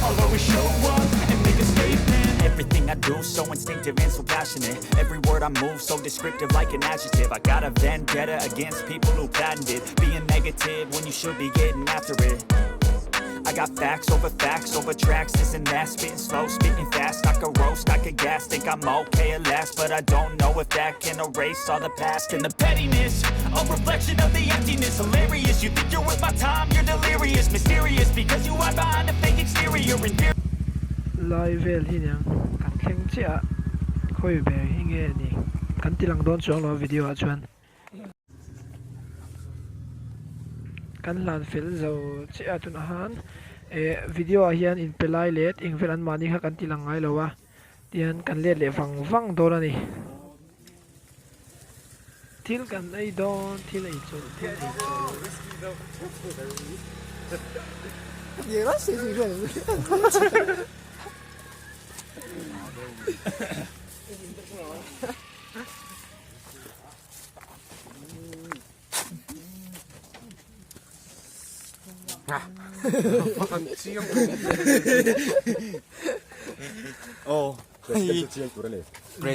I'll always show up and make a statement. Everything I do, so instinctive and so passionate. Every word I move, so descriptive like an adjective. I got a vendetta against people who patented being negative when you should be getting after it. I got facts over facts over tracks, this and that. Spitting slow, spitting fast. I could roast, I could gas. Think I'm okay at last, but I don't know if that can erase all the past and the pettiness. A reflection of the emptiness. Hilarious. You think you're worth my time, you're delirious. Mysterious because you hide behind a fake exterior. And Lai vel hi niang kan thleng chiah a, khawi ber hi nge ni kan ti lang dawn chuang lo a video ah chuan. Kan hlan fel zo chiah a tunah khan eh video ah hian inpe lai leh eng vel an mahni kha kan ti lang ngai lo a tihian kan let leh vang vang dawn a ni. Thil kan ei dawn thil ei chawlh thil ei chawlh.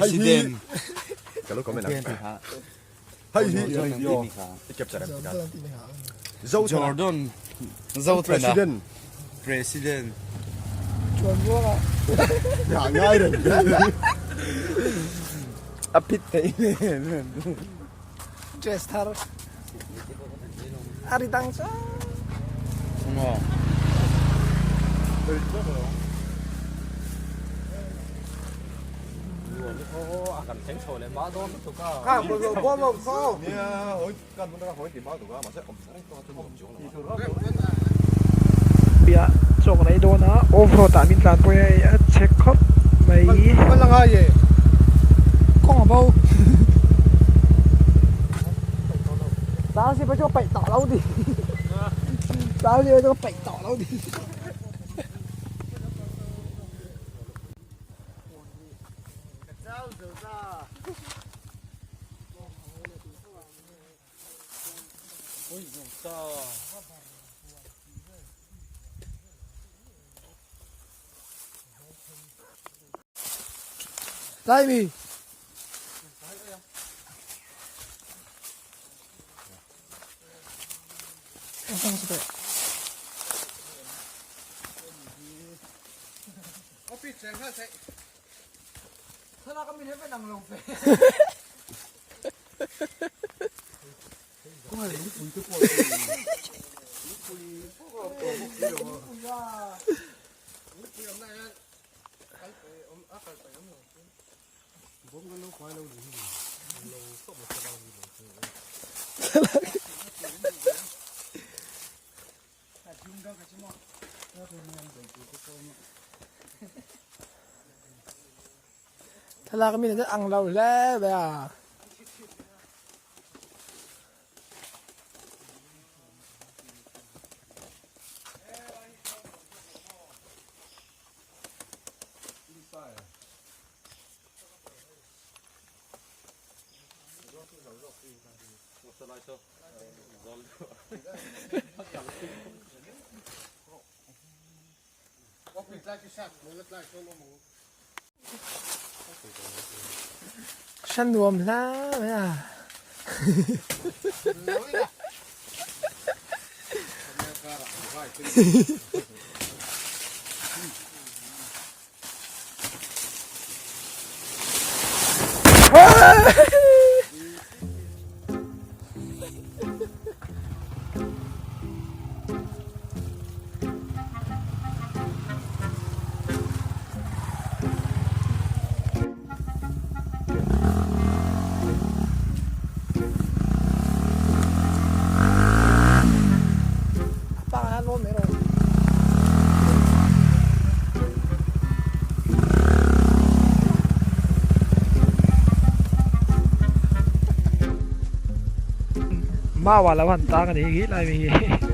President Jordan Zothana President A phit thei Dress thar a ri dang cha. Bia chaw kan ei dawn a off road ah min tlan pawh hi a chhe khawp mai. Kawng a bo. Lai mi. Thlalak mi nen ang lo hle mai a. Hran nuam hla mai a. Mau ah lo han tang a nih hi lai mi hi.